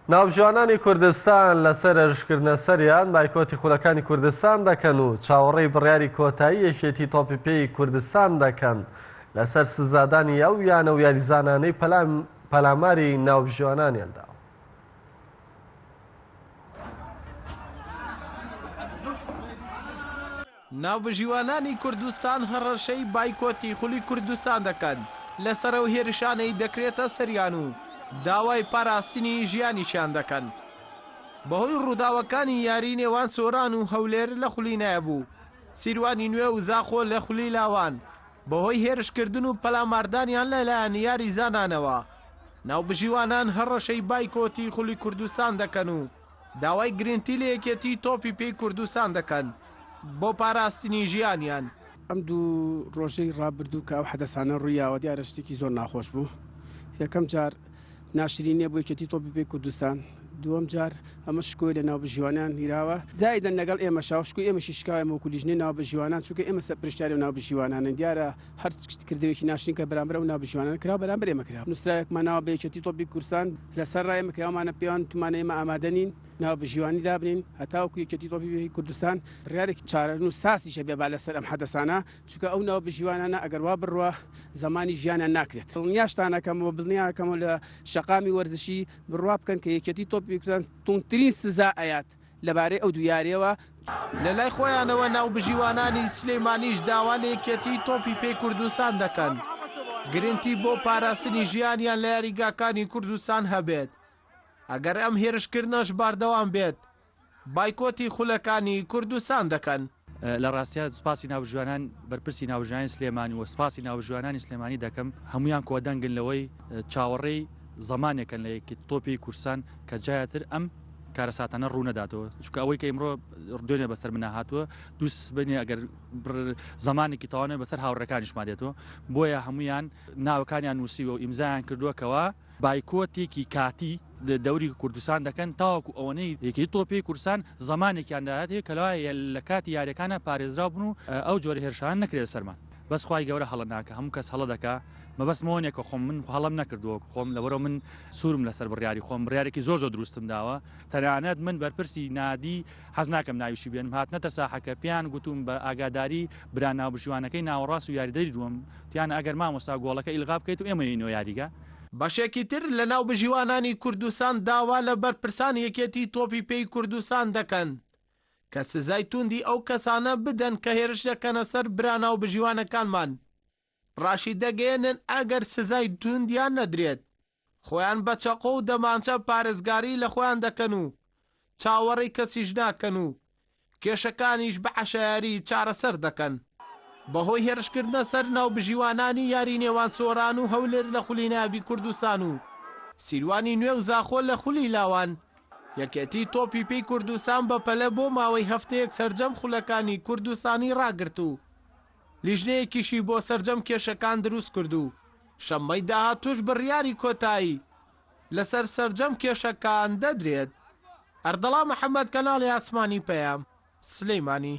ناوبژیوانانی کوردستان لەسەر هێرشکردنە سەریان بایکۆتی خولەکانی کوردستان دەکەن و چاوەڕێی بڕیاری کۆتایی یەکێتی تۆپی پێی کوردستان دەکەن لەسەر سزادانی ئەو یانە و یاریزانانەی پەلاماری ناوبژیوانانیان داوە. ناوبژیوانانی کوردستان هەڕەشەی بایکۆتی خولی کوردستان دەکەن لەسەر ئەو هێرشانەی دەکرێتە سەریان و داوای پاراستنی ژیانیشیان دەکەن بەهۆی ڕووداوەکانی یاری نێوان سۆران و هەولێر لە خولی نایاب و سیروانی نوێ و زاخۆ لە خولی لاوان بەهۆی هێرشکردن و پەلاماردانیان لەلایەن یاریزانانەوە ناوبژیوانان هەڕەشەی بایکۆتی خولی کوردستان دەکەن و داوای گرنتی لە یەکێتیی تۆپی پێی کوردستان دەکەن بۆ پاراستنی ژیانیان. ئەم دوو ڕۆژەی ڕابردوو کە ئەو حەدەسانە ڕوویاوە دیارە شتێکی زۆر ناخۆش بوو. یەکەم جار ناشرینیە بۆ یەکێتی تۆپی پێی کوردستان، دووەم جار ئەمە شکۆی لە ناوبژیوانان گیراوە، زایدەن لەگەڵ ئێمەشا و شکۆی ئێمەشی شکاوە ئێمە وەکو لیژنەی ناوبژیوانان، چونکە ئێمە سەرپەرشتیاری ئەو ناوبژیوانانەین، دیارە هەر کردەوەیەکی ناشرین کە بەرامبەر ئەو ناوبژیوانانە کراوە بەرامبەر ئێمە کراوە. نووسراوێکمان ناوە بە یەکێتی تۆپی کوردستان لەسەر ڕای ئێمە کە ئەومانە پێیان وتومانە ئێمە ئامادە نین ناوبژیوانی دابنین هەتاوەکو یەکێتی تۆپی پێی کوردستان بڕیارێکی چارەنووسسازیش هەبێ با لەسەر ئەم حەدەسانە، چونکە ئەو ناوبژیوانانە ئەگەر وا بڕوا زەمانی ژیانیان ناکرێت. دڵنیاشتان ئەکەمەوە دڵنیا ئەکەمەوە لە شەقامی وەرزشی بڕوا بکەن کە یەکێتی تۆپی کوردستان توندترین سزا ئەیات لەبارەی ئەو دوو یارییەوە. لەلای خۆیانەوە ناوبژیوانانی سلێمانیش داوا لە یەکێتیی تۆپی پێی کوردستان دەکەن گرنتی بۆ پاراستنی ژیانیان لە یاریگاکانی کوردستان هەبێت، ئەگەر ئەم هێرشکردنەش بەردەوام بێت بایکۆتی خولەکانی کوردستان دەکەن. لە ڕاستیا سوپاسی ناوبژیوانان بەرپرسی ناوبژیوانی سلێمانی و سپاسی ناوبژیوانانی سلێمانی دەکەم هەمویان کۆدەنگن لەوەی چاوەڕێی زەمانێکن لە یەکی تۆپی کورسان کە جایتر ئەم کارەساتانە ڕوونەداتەوە چونکە ئەوەی کە ئیمڕۆ دوێنێ بەسەر منە هاتووە دوو سبەینێ ئەگەر زمانێکی تەوانێ بەسەر هاوڕێکانیشمان دێتەوە بۆیە هەمویان ناوەکانیان نووسیوە و ئیمزایان کردووە کەوا بایکۆتێکی کاتی دەوری کوردستان دەکەن تاوەکو ئەوەنەی یەکێتی تۆپی کوردستان زمانێکیان داهاتێ کە لە کاتی یاریەکانە پارێزراو بن و ئەو جۆرە هێرشان نەکرێت سەرمان بەس خوای گەورە هەڵە ناکە هەموو کەس هەڵە دەکا مەبەستم ئەوە نیە کە خۆم من هەڵەم نەکردووە خۆم لەبەرەوە من سوورم لەسەر بڕیاری خۆم بڕیارێکی زۆر زۆر دروستم داوە تەنانەت من بەرپرسی نادی حەز ناکەم ناویشی بێنم هاتنەتە ساحەکە پێیان گوتوم بە ئاگاداری برا ناوبژیوانەکەی ناوەڕاست و یاریدەری دووەم تیان ئەگەر مامۆستا گۆڵەکە ئیلغا بکەیت و ئێمە یەینەوە یاریگا. بەشێکی تر لە ناوبژیوانانی کوردستان داوا لە بەرپرسانی یەکێتی تۆپی پێی کوردستان دەکەن کە سزای توندی ئەو کەسانە بدەن کە هێرش دەکەنە سەر برا ناوبژیوانەکانمان، ڕاشیدەگەیەنن ئەگەر سزای توندیان نەدرێت خۆیان بە چەقۆ و دەمانچە پارێزگاری لە خۆیان دەکەن و چاوەڕێی کەسیش ناکەن و کێشەکانیش بە عەشایەری چارەسەر دەکەن. بەهۆی هێرشکردنە سەر ناوبژیوانانی یاری نێوان سۆران و هەولێر لە خولی نایابی کوردستان و سیروانی نوێ و زاخۆ لە خولی لاوان، یەکێتی تۆپی پێی کوردستان بەپەلە بۆ ماوەی هەفتەیەک سەرجەم خولەکانی کوردستانی ڕاگرت و لیژنەیەکیشی بۆ سەرجەم کێشەکان دروستکرد و شەممەی داهاتووش بڕیاری کۆتایی لەسەر سەرجەم کێشەکان دەدرێت. ئەردەڵان محەمەد، کەناڵی ئاسمانی پەیام، سلیمانی.